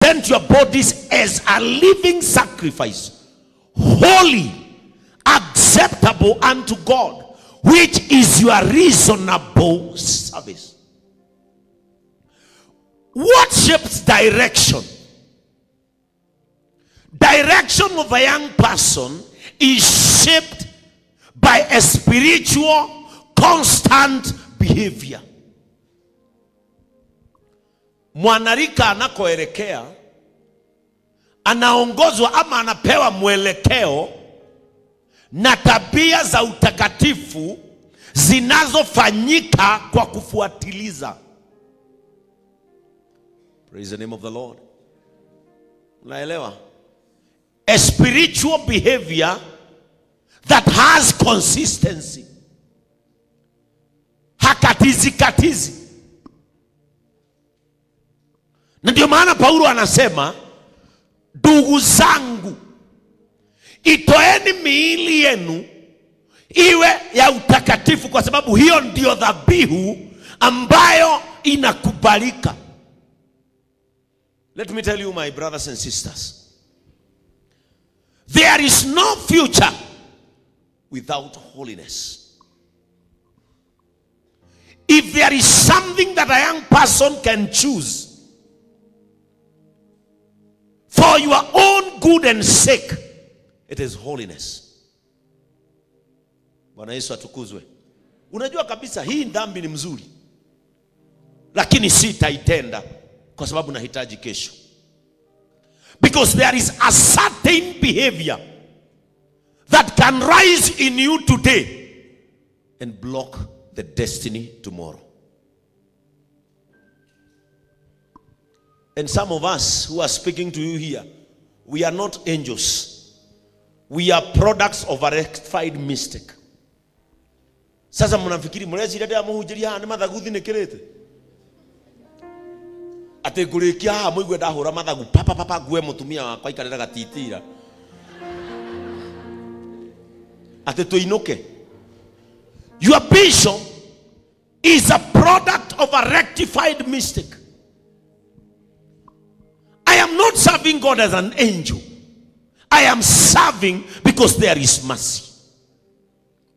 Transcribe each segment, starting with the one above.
Present your bodies as a living sacrifice, holy, acceptable unto God, which is your reasonable service. What shapes direction? Direction of a young person is shaped by a spiritual, constant behavior. Mwanarika anakoelekea, anaongozwa ama anapewa mwelekeo na tabia za utakatifu zinazofanyika kwa kufuatiliza. Praise the name of the Lord. Unaelewa? A spiritual behavior that has consistency. Hakatizi katizi. Na ndio maana Paulo anasema, ndugu zangu, itoeni miili yenu iwe ya utakatifu, kwa sababu hiyo ndio dhabihu ambayo inakubalika. Let me tell you, my brothers and sisters, there is no future without holiness. If there is something that a young person can choose for your own good and sake, it is holiness. Bwana Yesu atukuzwe. Unajua kabisa hii dhambi ni mzuri, lakini sitaitenda kwa sababu nahitaji kesho. Because there is a certain behavior that can rise in you today and block the destiny tomorrow. And some of us who are speaking to you here, we are not angels. We are products of a rectified mistake. Sasa mnafikiri mlezi dada muhujiria haha ni mathagu nikirite. Ati ngurikia haha muigue ndahura mathagu papa papa ngue mutumia wakwa ikarira gatitira. Ati tuinuke. Your bishop is a product of a rectified mistake. I am not serving God as an angel. I am serving because there is mercy.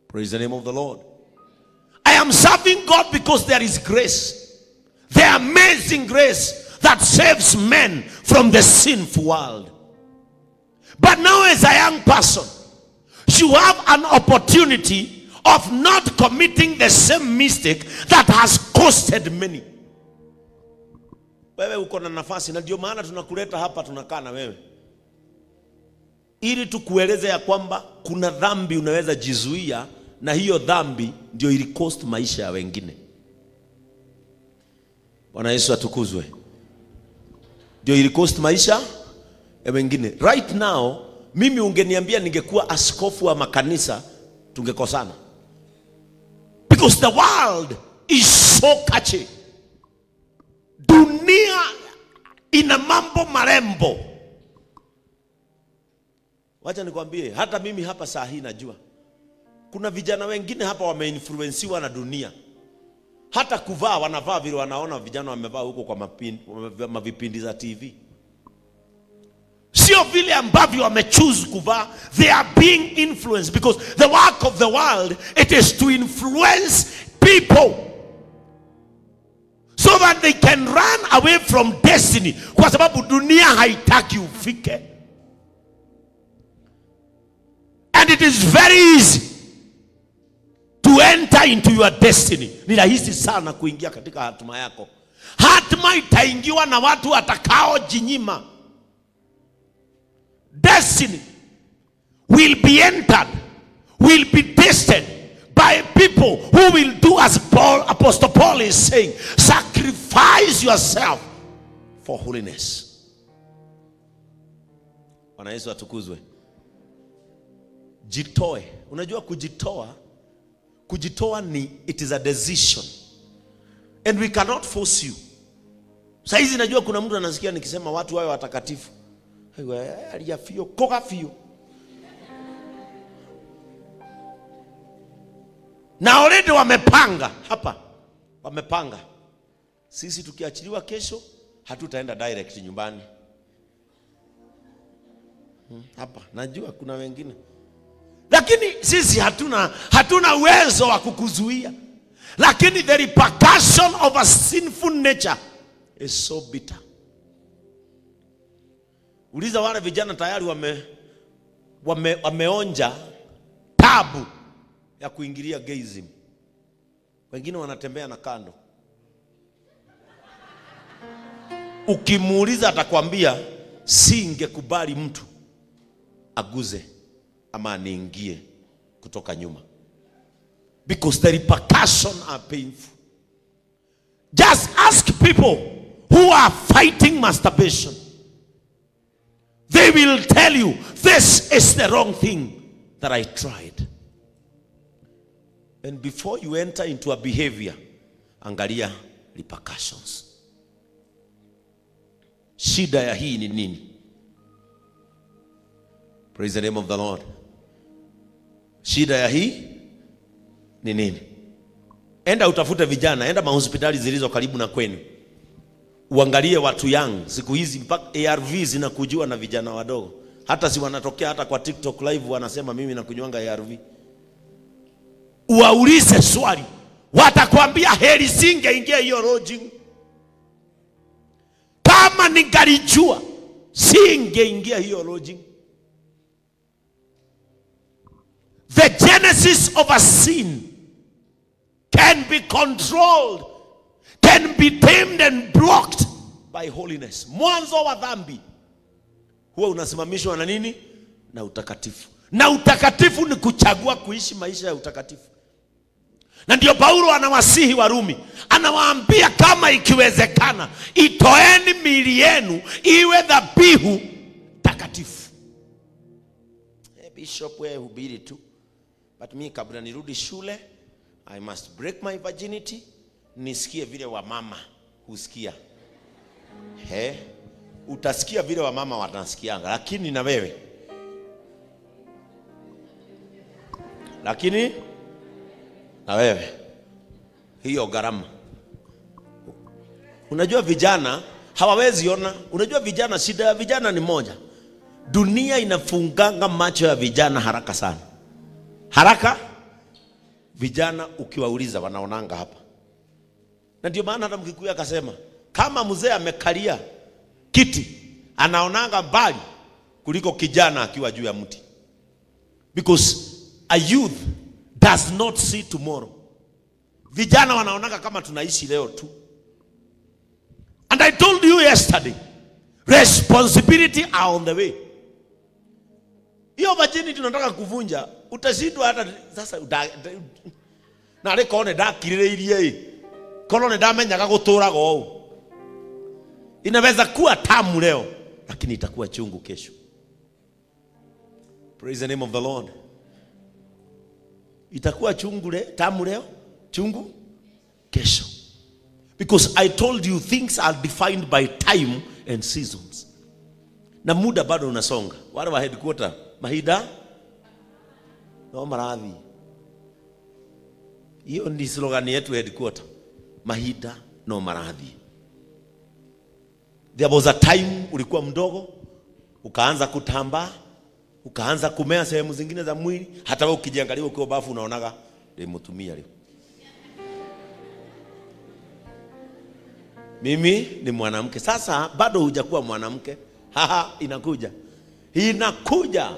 Praise the name of the Lord. I am serving God because there is grace. The amazing grace that saves men from the sinful world. But now as a young person, you have an opportunity of not committing the same mistake that has costed many. Wewe uko na nafasi, na ndio maana tunakuleta hapa, tunakaa na wewe ili tukueleze ya kwamba kuna dhambi unaweza jizuia, na hiyo dhambi ndio ilikost maisha ya wengine. Bwana Yesu atukuzwe. Ndio ilikost maisha ya wengine. Right now, mimi ungeniambia ningekuwa askofu wa makanisa, tungekosana. Because the world is so catchy. Dunia ina mambo marembo. Wacha nikwambie, hata mimi hapa saa hii najua kuna vijana wengine hapa wameinfluensiwa na dunia. Hata kuvaa wanavaa vile wanaona vijana wamevaa huko kwa mavipindi za TV. Sio vile ambavyo wamechoose kuvaa. They are being influenced because the work of the world, it is to influence people so that they can run away from destiny. Kwa sababu dunia haitaki ufike. And it is very easy to enter into your destiny. Ni rahisi sana kuingia katika hatima yako. Hatima itaingiwa na watu watakao jinyima. Destiny will be entered, will be tested by people who will do as Paul, Apostle Paul is saying, sacrifice yourself for holiness. Bwana Yesu atukuzwe. Jitoe. Unajua kujitoa, kujitoa ni, it is a decision. And we cannot force you. Saizi najua kuna mtu anasikia nikisema watu wawe watakatifu. Aliyafio, koga fio. Na already wamepanga hapa. Wamepanga. Sisi tukiachiliwa kesho hatutaenda direct nyumbani. Hapa najua kuna wengine. Lakini sisi hatuna uwezo wa kukuzuia. Lakini the repercussion of a sinful nature is so bitter. Uliza wale vijana tayari wameonja tabu ya kuingilia gayism. Wengine wanatembea na kando. Ukimuuliza atakwambia singekubali mtu aguze ama aniingie kutoka nyuma. Because the repercussions are painful. Just ask people who are fighting masturbation. They will tell you this is the wrong thing that I tried. And before you enter into a behavior, angalia repercussions. Shida ya hii ni nini? Praise the name of the Lord. Shida ya hii ni nini? Enda utafute vijana, enda mahospitali zilizo karibu na kwenu. Uangalie watu young, siku hizi mpaka ARV zinakujua na vijana wadogo. Hata si wanatokea hata kwa TikTok live wanasema mimi nakunywanga ARV. Uwaulize swali, watakwambia heri singeingia hiyo lodging. Kama ningalijua singeingia hiyo lodging. The genesis of a sin can be controlled, can be tamed and blocked by holiness. Mwanzo wa dhambi huwa unasimamishwa na nini? Na utakatifu. Na utakatifu ni kuchagua kuishi maisha ya utakatifu. Na ndio Paulo anawasihi Warumi, anawaambia kama ikiwezekana, itoeni miili yenu iwe dhabihu takatifu. Hey, Bishop, wewe hubiri tu. But mi kabla nirudi shule, I must break my virginity, nisikie vile wamama husikia. He, utasikia vile wamama wanasikianga, lakini na wewe. Lakini na wewe hiyo gharama. Unajua vijana hawawezi ona. Unajua vijana, shida ya vijana ni moja. Dunia inafunganga macho ya vijana haraka sana. Haraka. Vijana ukiwauliza wanaonanga hapa. Na ndio maana hata Mkikuyu akasema kama mzee amekalia kiti anaonanga mbali kuliko kijana akiwa juu ya mti. Because a youth does not see tomorrow. Vijana wanaonanga kama tunaishi leo tu. And I told you yesterday, responsibility are on the way. Hiyo virginity tunataka kuvunja, utashindwa hata sasa. Na reko one ndakirĩrĩirie kono nĩ ndamenyaga gũtũraga ũũ. Inaweza kuwa tamu leo, lakini itakuwa chungu kesho. Praise the name of the Lord. Itakuwa chungu leo, tamu leo, chungu kesho. Because I told you things are defined by time and seasons. Na muda bado unasonga. Wale wa headquarter, mahida no maradhi. Hiyo ni slogan yetu headquarter. Mahida no maradhi. There was a time ulikuwa mdogo, ukaanza kutambaa, ukaanza kumea sehemu zingine za mwili, hata wewe ukijiangalia ukiwa bafu unaonaga nimetumia leo. Mimi ni mwanamke. Sasa bado hujakuwa mwanamke. Haha, inakuja. Inakuja.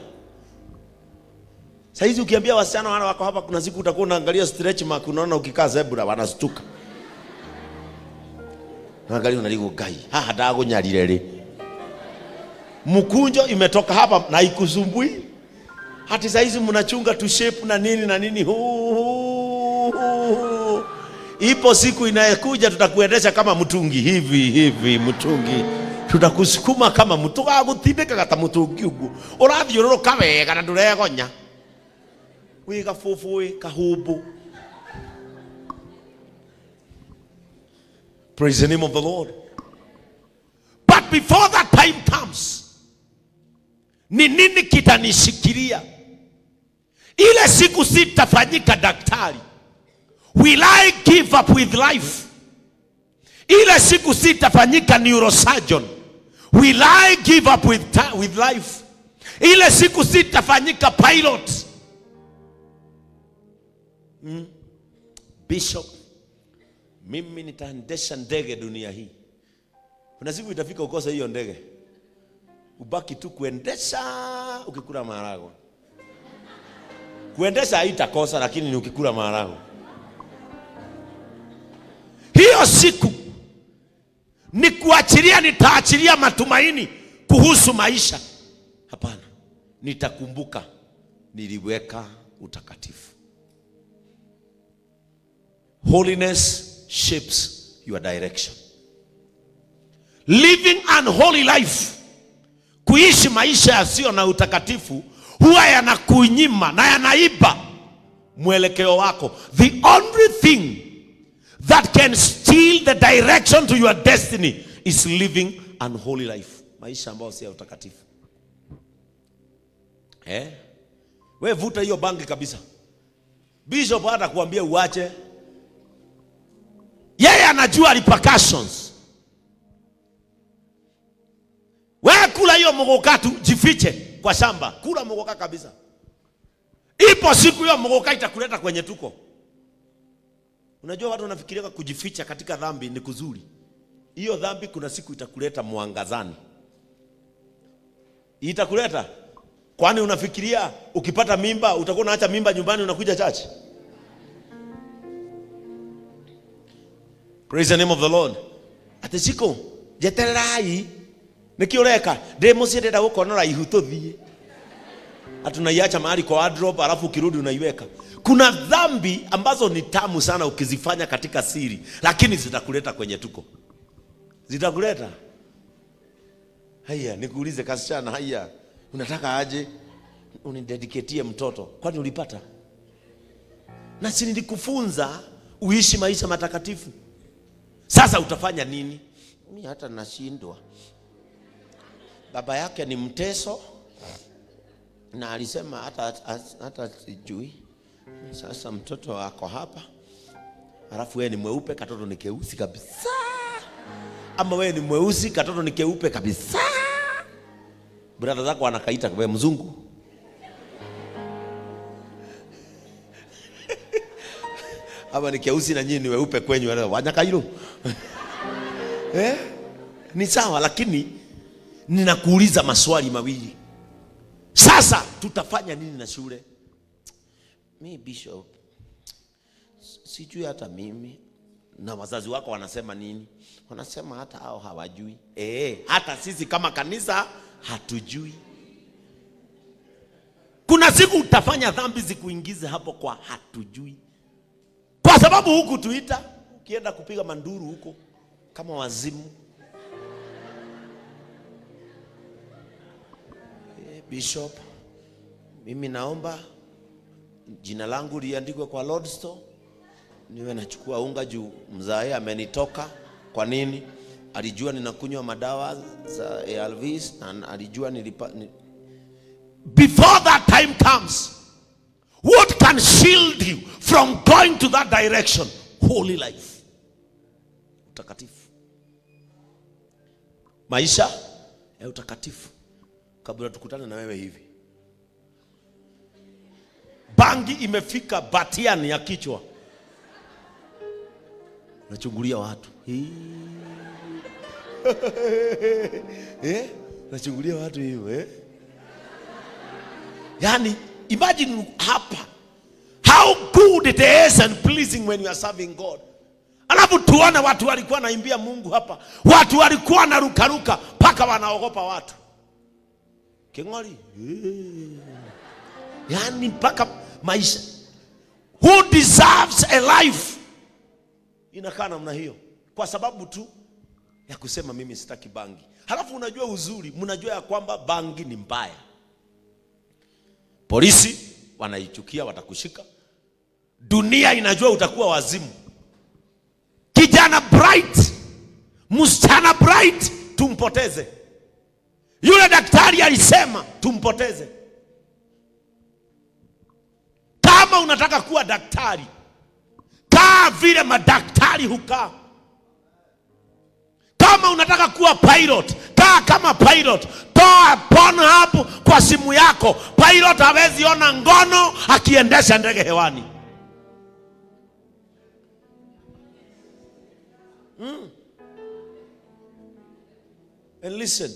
Sasa hizi ukiambia wasichana wana wako hapa, kuna siku utakuwa unaangalia stretch mark, unaona ukikaa zebra wanastuka. Naangalia unaligo gai. Haha, ndagunyarire ri. Mkunjo imetoka hapa na ikusumbui. Hata sasa hizi mnachunga tu shape na nini na nini. Ipo siku inayokuja tutakuendesha kama mtungi hivi hivi mtungi. Tutakusukuma kama mtungi, agutindika kata mtungi uguo. Urathiũrũrũka wega na ndũregonya. Wĩ gabubu kahubu. Praise the name of the Lord. But before that time comes, ni nini kitanishikilia? Ile siku sitafanyika daktari. Will I give up with life? Ile siku sitafanyika neurosurgeon. Will I give up with life? Ile siku sitafanyika pilot. Bishop, mimi nitaendesha ndege dunia hii. Kuna siku itafika ukose hiyo ndege. Ubaki tu kuendesha ukikula maharagwe. Kuendesha haitakosa, lakini ni ukikula maharagwe. Hiyo siku ni kuachilia, nitaachilia matumaini kuhusu maisha. Hapana, nitakumbuka niliweka utakatifu. Holiness shapes your direction. Living unholy life, kuishi maisha yasiyo na utakatifu, huwa yanakunyima na yanaiba mwelekeo wako. The only thing that can steal the direction to your destiny is living unholy life. Maisha ambayo si ya utakatifu. We vuta hiyo bangi kabisa. Bishop hata kuambia uache. Yeye anajua repercussions. We kula hiyo mugoka tu, jifiche kwa shamba. Kula mugoka kabisa. Ipo siku hiyo mugoka itakuleta kwenye tuko. Unajua watu wanafikiria kujificha katika dhambi ni kuzuri. Hiyo dhambi kuna siku itakuleta mwangazani. Itakuleta. Kwani unafikiria ukipata mimba utakuwa unaacha mimba nyumbani unakuja church? Praise the name of the Lord. Atechiko jetererai nikiureka ndi mucii ndenda gukonora ihu tuthie. Hatunaiacha mahali kwa wardrobe alafu ukirudi unaiweka. Kuna dhambi ambazo ni tamu sana ukizifanya katika siri, lakini zitakuleta kwenye tuko. Zitakuleta. Haya, nikuulize kasichana, haya, unataka aje unidedicatie mtoto? Kwani ulipata? Na si nilikufunza uishi maisha matakatifu. Sasa utafanya nini? Mimi hata nashindwa. Baba yake ni mteso na alisema hata sijui. Sasa mtoto wako hapa, alafu wewe ni mweupe, katoto ni keusi kabisa. Ama wewe ni mweusi, katoto ni keupe kabisa. Brother zako wanakaita wewe mzungu. Ama ni keusi na nyinyi ni weupe kwenyu wale wanyakairo. Ni sawa, lakini ninakuuliza maswali mawili. Sasa tutafanya nini na shule? Mi bishop, sijui hata mimi. Na wazazi wako wanasema nini? Wanasema hata hao hawajui. Hata sisi kama kanisa hatujui. Kuna siku utafanya dhambi zikuingize hapo kwa hatujui. Kwa sababu huku tuita, ukienda kupiga manduru huko kama wazimu. Bishop, mimi naomba jina langu liandikwe kwa Lordstore. Niwe nachukua unga juu mzae amenitoka. Kwa nini? Alijua ninakunywa madawa za ARVs na alijua nilipa. Before that time comes, what can shield you from going to that direction? Holy life. Utakatifu. Maisha ya utakatifu. Kabla tukutane na wewe hivi. Bangi imefika batiani ya kichwa. Nachungulia watu. Nachungulia watu hiyo, Yani, imagine hapa. How good it is and pleasing when you are serving God. Alafu tuone watu walikuwa naimbia Mungu hapa. Watu walikuwa na rukaruka paka wanaogopa watu. Kingoli. Yani mpaka maisha. Who deserves a life? Inakaa namna hiyo. Kwa sababu tu ya kusema mimi sitaki bangi. Halafu unajua uzuri, mnajua ya kwamba bangi ni mbaya. Polisi wanaichukia, watakushika. Dunia inajua utakuwa wazimu. Kijana bright, msichana bright, tumpoteze. Yule daktari alisema tumpoteze. Kama unataka kuwa daktari, kaa vile madaktari hukaa. Kama Kama unataka kuwa pilot, kaa kama pilot. Toa Pornhub kwa simu yako. Pilot hawezi ona ngono akiendesha ndege hewani. And listen,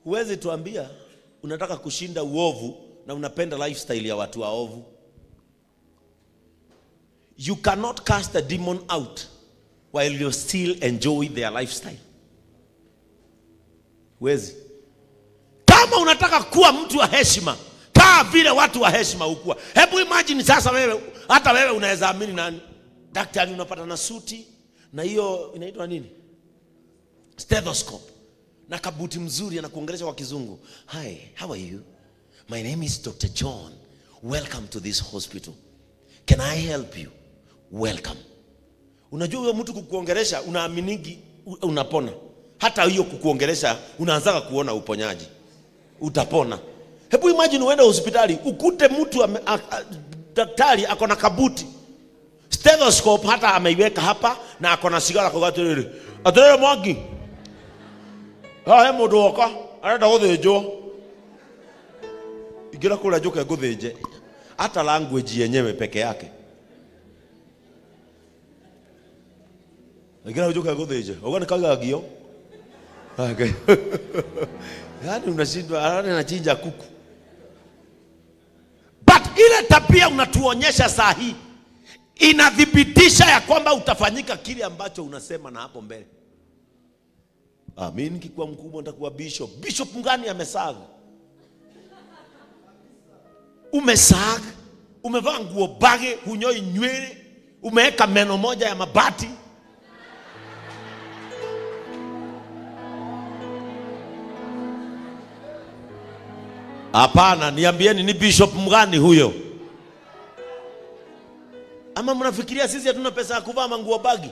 huwezi tuambia unataka kushinda uovu na unapenda lifestyle ya watu waovu. You cannot cast a demon out while you still enjoy their lifestyle. Huwezi. Kama unataka kuwa mtu wa heshima, kaa vile watu wa heshima hukua. Hebu imagine sasa wewe, hata wewe unaweza amini nani? Daktari unapata na suti na hiyo inaitwa nini? Stethoscope. Na kabuti mzuri anakuongelesha kwa kizungu. Hi, how are you? My name is Dr. John. Welcome to this hospital. Can I help you? Welcome. Unajua huyo mtu kukuongelesha unaaminigi unapona. Hata hiyo kukuongelesha unaanza kuona uponyaji. Utapona. Hebu imagine uende hospitali ukute mtu daktari ako na kabuti. Stethoscope hata ameiweka hapa na ako na sigara kwa gatiriri. Atiriri Mwangi. Ha he mundu woka arenda guthinjwo. Ingira kula njuke nguthinje. Hata language yenyewe peke yake. Ingira njuke nguthinje. Uga nikagagio. Okay. Yaani unashindwa, anachinja kuku. But ile tabia unatuonyesha saa hii inathibitisha ya kwamba utafanyika kile ambacho unasema na hapo mbele. Mimi nikikuwa mkubwa nitakuwa bishop. Bishop ngani amesaga? Umesaga, umevaa nguo bage, hunyoi nywele, umeweka meno moja ya mabati. Hapana, niambieni ni bishop mgani huyo? Ama mnafikiria sisi hatuna pesa ya kuvaa manguo bagi?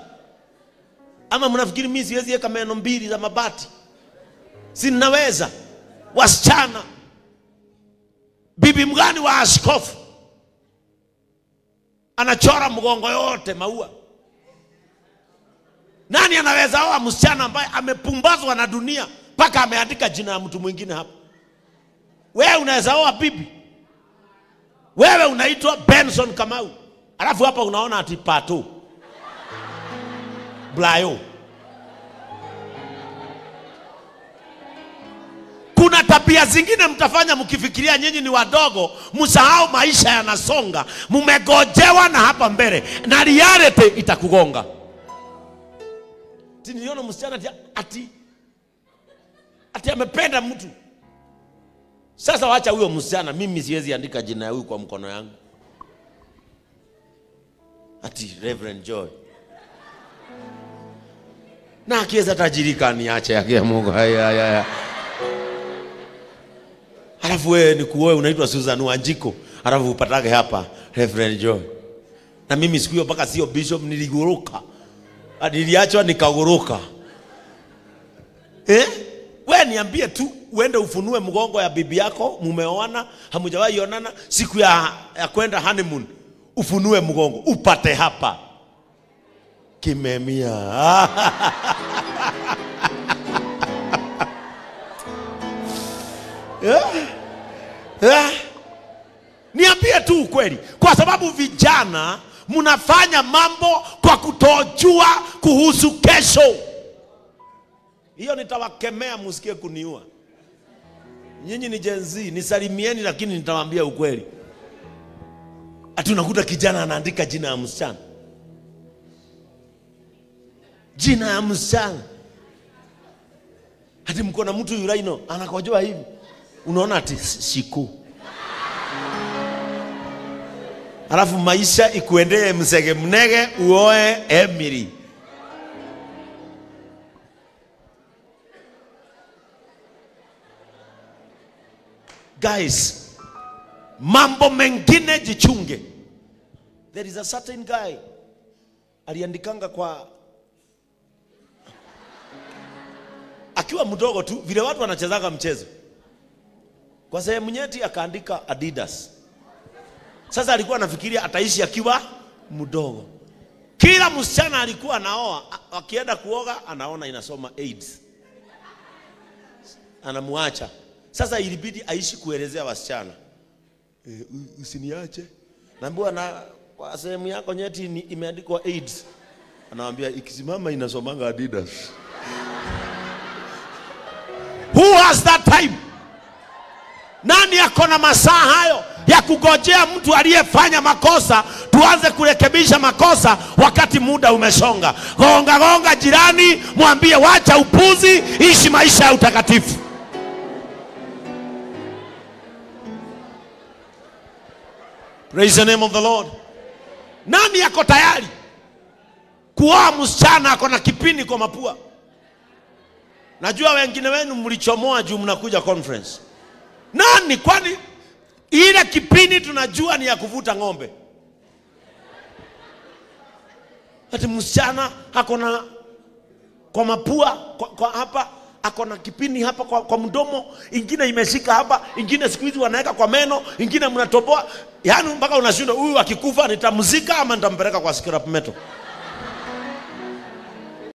Ama mnafikiri mimi siwezi weka meno mbili za mabati? Si ninaweza. Wasichana, bibi mgani wa askofu anachora mgongo yote maua? Nani anaweza oa msichana ambaye amepumbazwa na dunia mpaka ameandika jina ya mtu mwingine hapa? Wewe unaweza oa bibi? Wewe unaitwa Benson Kamau, alafu hapa unaona ati Pato Blayo. Kuna tabia zingine mtafanya mkifikiria nyinyi ni wadogo, msahau maisha yanasonga, mumegojewa na hapa mbele na reality itakugonga. Niliona msichana ati amependa mtu. Sasa wacha huyo msichana, mimi siwezi andika jina ya huyu kwa mkono yangu. Ati Reverend Joy. Na akiweza tajirika niache yake Mungu. Haya haya. Alafu wewe ni kuoe unaitwa Susan Wanjiko, alafu upatake hapa Reverend Joy. Na mimi siku hiyo mpaka sio bishop niliguruka. Niliachwa nikaguruka. Eh? Wewe niambie tu uende ufunue mgongo ya bibi yako, mumeoana, hamjawahi onana, siku ya kwenda honeymoon ufunue mgongo upate hapa kimemia. Yeah. Niambie tu ukweli, kwa sababu vijana mnafanya mambo kwa kutojua kuhusu kesho. Hiyo nitawakemea msikie kuniua. Nyinyi ni Gen Z, nisalimieni lakini nitawaambia ukweli. Ati unakuta kijana anaandika jina ya msichana. Jina ya msichana. Hadi mko na mtu yuraino anakojoa hivi. Unaona ati siku. Alafu maisha ikuendee msege mnege uoe Emily. Guys, mambo mengine jichunge. There is a certain guy aliandikanga kwa akiwa mdogo tu, vile watu wanachezaga mchezo. Kwa sehemu nyeti akaandika Adidas. Sasa alikuwa anafikiria ataishi akiwa mdogo. Kila msichana alikuwa anaoa, akienda kuoga anaona inasoma AIDS, anamuacha. Sasa ilibidi aishi kuelezea wasichana, usiniache. Naambiwa na kwa sehemu yako nyeti imeandikwa AIDS. Anawaambia ikisimama inasomanga Adidas. Who has that time? Nani ako na masaa hayo ya kugojea mtu aliyefanya makosa tuanze kurekebisha makosa wakati muda umesonga? Gonga gonga jirani, mwambie wacha upuzi, ishi maisha ya utakatifu. Praise the name of the Lord. Nani yako tayari kuoa msichana ako na kipini kwa mapua? Najua wengine wenu mlichomoa juu mnakuja conference. Nani? Kwani ile kipini tunajua ni ya kuvuta ng'ombe. Ati msichana ako na kwa mapua kwa hapa, ako na kipini hapa kwa mdomo, ingine imeshika hapa, ingine siku hizi wanaweka kwa meno, ingine mnatoboa. Yaani mpaka unashindwa, huyu akikufa nitamzika ama nitampeleka kwa scrap metal.